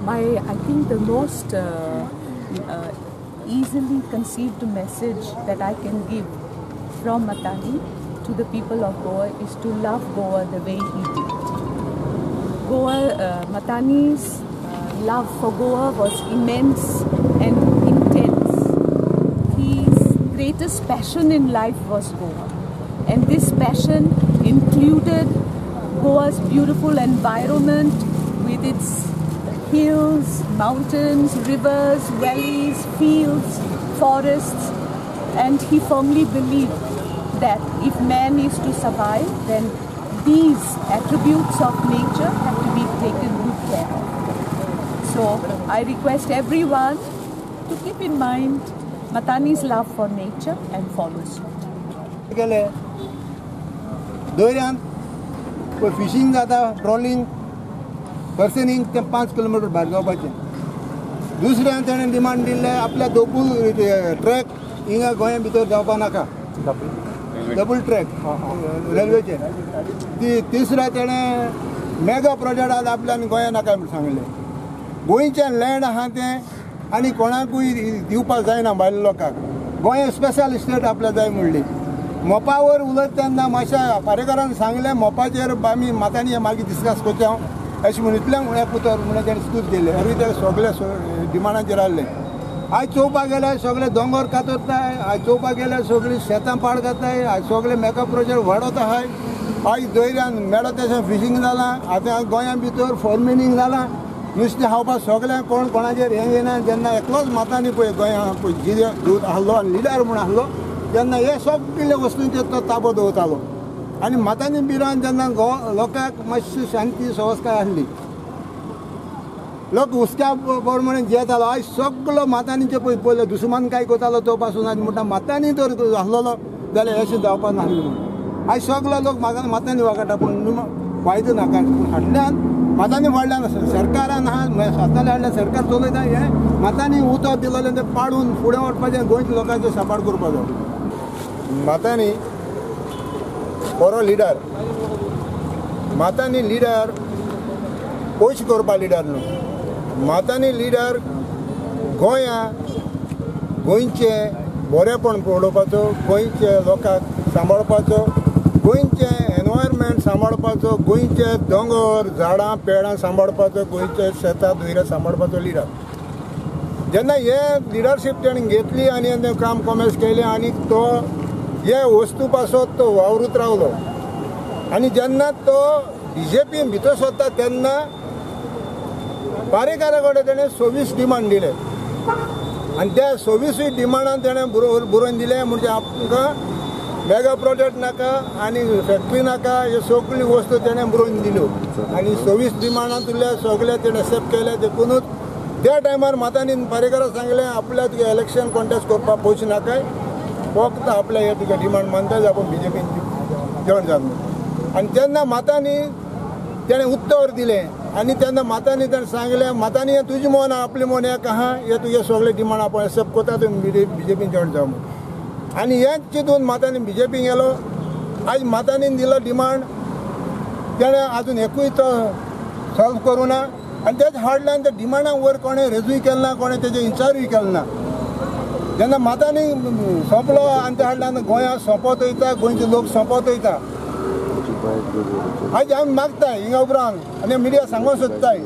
I think the most easily conceived message that I can give from Matani to the people of Goa is to love Goa the way he did. Goa, Matani's love for Goa was immense and intense. His greatest passion in life was Goa, and this passion included Goa's beautiful environment with its hills, mountains, rivers, valleys, fields, forests, and he firmly believed that if man is to survive, then these attributes of nature have to be taken good care of. So I request everyone to keep in mind Matani's love for nature and follow suit. गेले दर्यांत पळय fishing जाता, trawling पर्सनींग तें 5 kilometre भायर जावपाचें. दुसऱ्यान तेणें demand दिल्लें आपल्या दोपूल ट्रॅक हिंगा गोंया भितर जावपा नाका, डबल ट्रॅक रेल्वेचे. ती तिसऱ्या तेणें मेगा प्रोजेक्ट आज आपल्यान गोंया नाका म्हूण सांगलें. गोंयचें लँड आहा तें आनी कोणाकूय दिवपाक जायना भायल्या लोकांक. गोंय स्पेशल स्टेट आपल्या जाय म्हणली. मोपावर उलयता तेन्ना मातशें पारेकारान सांगलें मोपाचेर आमी मातांनी मागीर डिस्कस करचें हांव अशें म्हूण इतलें एक उतर म्हणून तेणें स्कूल केलें. अरे ते सगळे डिमांडाचेर आहले. आयज चोवपाक गेल्यार सगळे दोंगर कातरताय, आयज चोवपाक गेल्यार सगळीं शेतां पाड जाताय, आयज सगळे मेकअप प्रोजेक्ट वाडत आहाय. आयज दर्यान मेळत तशें फिशींग जालां, आतां गोंया भितर फॉर्मिंग जालां, नुस्तें खावपाक सगळें कोण कोणाचेर हें येना. जेन्ना एकलोच मातांनी पळय गोंया पळय जिरे आहलो आनी लिडर म्हूण आहलो तेन्ना हे सगळे वस्तूंचेर तो ताबो दवरतालो. आनी मातांनी बिरान जेन्ना लोकांक मातशी शांती सवस्काय आहली, लोक हुस्क्या प्रमाणे जियेतालो. आयज सगळो मातांनीचे पळय पयले दुस्मान काय करतालो तो पासून आयज म्हणटा मातांनी तर आहलोलो जाल्यार अशें जावपाक नासलें म्हणून. आयज सगळो लोक म्हाका मातांनी वागाटा, पूण फायदो नाका. पूण हाडल्यान मातांनी वाडल्यान सरकारान आहा स्वताले हाडल्यान सरकार चलयता. हें मातांनी उतर दिलेलें तें पाडून फुडें वचपाचें, गोंयच्या लोकांचें सापाट करपाचो. मातांनी बरो लिडर, मातांनी लिडर पयशे करपा लिडर न्हू. मातांनी लिडर गोंया गोंयचें बरेंपण पळोवपाचो, गोंयचे लोकांक सांबाळपाचो, गोंयचें एनवायरमेंट सांबाळपाचो, गोंयचे दोंगर झाडां पेडां सांबाळपाचो, गोंयचे शेतां दुयरां सांबाळपाचो लिडर. जेन्ना हे लिडरशीप तेणें घेतली आनी काम कॉमेर्स केलें आनी तो हे वस्तू पासत तो वावरूत रावलो. आनी जेन्ना तो बीजेपीन भितर सरता तेन्ना पारेकारा कडेन तेणें 26 डिमांड दिले आनी त्या 26 डिमांडान तेणें बरोवन दिलें म्हणजे आमकां मेगा प्रोजेक्ट नाका आनी फॅक्टरी नाका, हे सगळी वस्तू तेणें बरोवन दिल्यो. आनी 26 डिमांडांतले सगळे तेणें एक्सेप्ट केले. देखूनच त्या टायमार मातांनी पारेकाराक सांगलें आपल्या तुगे इलेक्शन कॉन्टेस्ट करपाक पयशे नाकाय, फक्त आपल्या हे तुगे डिमांड मानता आपूण बीजेपीन जॉयन जावन. आनी तेन्ना मातांनी तेणें उत्तर दिलें आनी तेन्ना मातांनी तेणें सांगलें मातांनी हें तुजें मन आपलें मन एक आहा, हे तुगे सगळे डिमांड आपूण एक्सेप्ट करता, तुमी बीजेपीन जॉयन जाव म्हणून. आनी हेंच चिंतून मातांनी बीजेपीन गेलो. आयज मातांनी दिलो डिमांड तेणें आजून एकूय तो सॉल्व करूं ना. आनी तेच हाडल्यान त्या डिमांडाक वयर कोणें रेजूय केलें ना, कोणें तेजें इन्चारूय केलें ना. जेन्ना मातांनी सोंपलो आनी ते हाडल्यान गोंया सोंपत वयता, गोंयचे लोक सोंपत वयता. आयज आमी मागताय हिंगा उपरांत आनी मिडिया सांगूंक सोदताय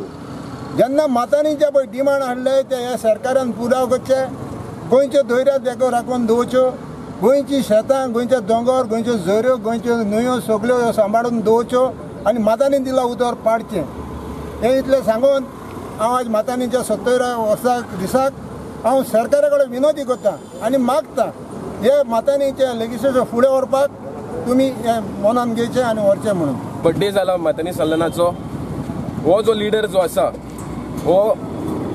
जेन्ना मातांनी जे पळय डिमांड हाडले ते ह्या सरकारान पुराव करचे, गोंयच्यो दर्या देगो राखून दवरच्यो, गोंयची शेतां, गोंयचे दोंगर, गोंयच्यो झऱ्यो, गोंयच्यो न्हंयो सगळ्यो सांबाळून दवरच्यो आनी मातांनी दिला उतर पाडचें. हें इतलें सांगून हांव आयज मातांनीच्या 70 वर्सां दिसाक हांव सरकारा कडेन विनवती करता आनी मागता हे मातांनीचें लेजिस्लेशन फुडें व्हरपाक तुमी हें मनान घेवचें आनी व्हरचें म्हणून. बड्डे जाला मातानी सल्लनाचो. हो जो लिडर जो आसा हो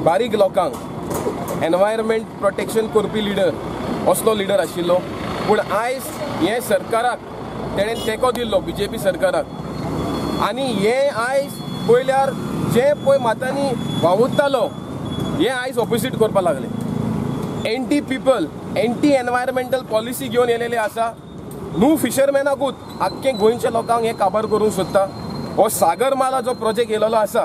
बारीक लोकांक एनवायरमेंट प्रोटेक्शन करपी लिडर असलो लिडर आशिल्लो. पूण आयज हे सरकाराक तेणें तेंको दिल्लो बीजेपी सरकाराक. आनी हे आयज पळयल्यार जे पळय मातांनी वावुरतालो हे आयज ऑपोजीट करपाक लागले. Anti people, anti environmental policy घेवन येयलेले आसा. न्हू फिशरमॅनाकूच आख्खे गोंयच्या लोकांक हे काबार करूंक सोदता. हो सागरमाला जो प्रोजेक्ट येयलेलो आसा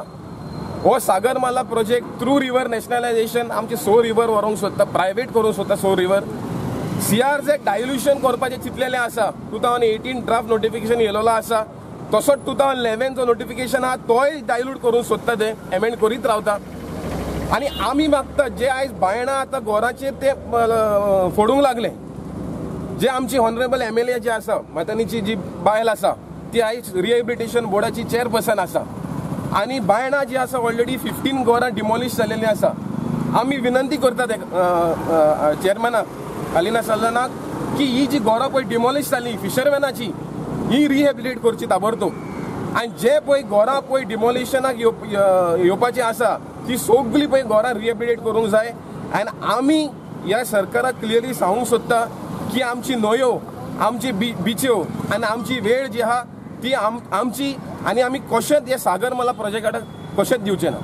हो Sagarmala project through river nationalisation आमचे सो रिवर व्हरूंक सोदता, प्रायवेट करूंक सोदता. सो रिवर CRZ dilution करपाचें चिंतलेलें आसा. 2018 ड्राफ्ट नोटिफिकेशन येयलेलो आसा, तसोच 2011 जो नोटिफिकेशन आहा तोय डायल्यूट करूंक सोदता, ते एमेंड करीत रावता. आनी आमी मागता जे आयज बायणां आतां गोराचेर ते फोडूंक लागले, जे आमची ऑनरेबल MLA जे आसा, मातानीची जी बायल आसा ती आयज रिहेबिलिटेशन बोर्डाची चेअरपर्सन आसा आनी बायणां जी आसा ऑलरेडी 15 गोरां डिमॉलिश जाल्लेली आसा. आमी विनंती करतात चेअरमॅनाक अलिना सल्दानाक की ही जी गोरां पळय डिमॉलिश जाली फिशरमॅनाची ही रिहेबिलिटेट करची ताबडतोब. आनी जे पळय गोरां पळय डिमॉलिशनाक येवपाची आसा ती सगळी पळय गोरां रिहेबिलिटेट करूंक जाय. आनी आमी ह्या सरकाराक क्लियरली सांगूंक सोदता की आमची न्हंयो, आमची बिच्यो आनी आमची वेळ जी आहा ती आमची, आनी आमी कशेंच हे सागरमाला प्रोजेक्टाक कशेंच दिवचे ना.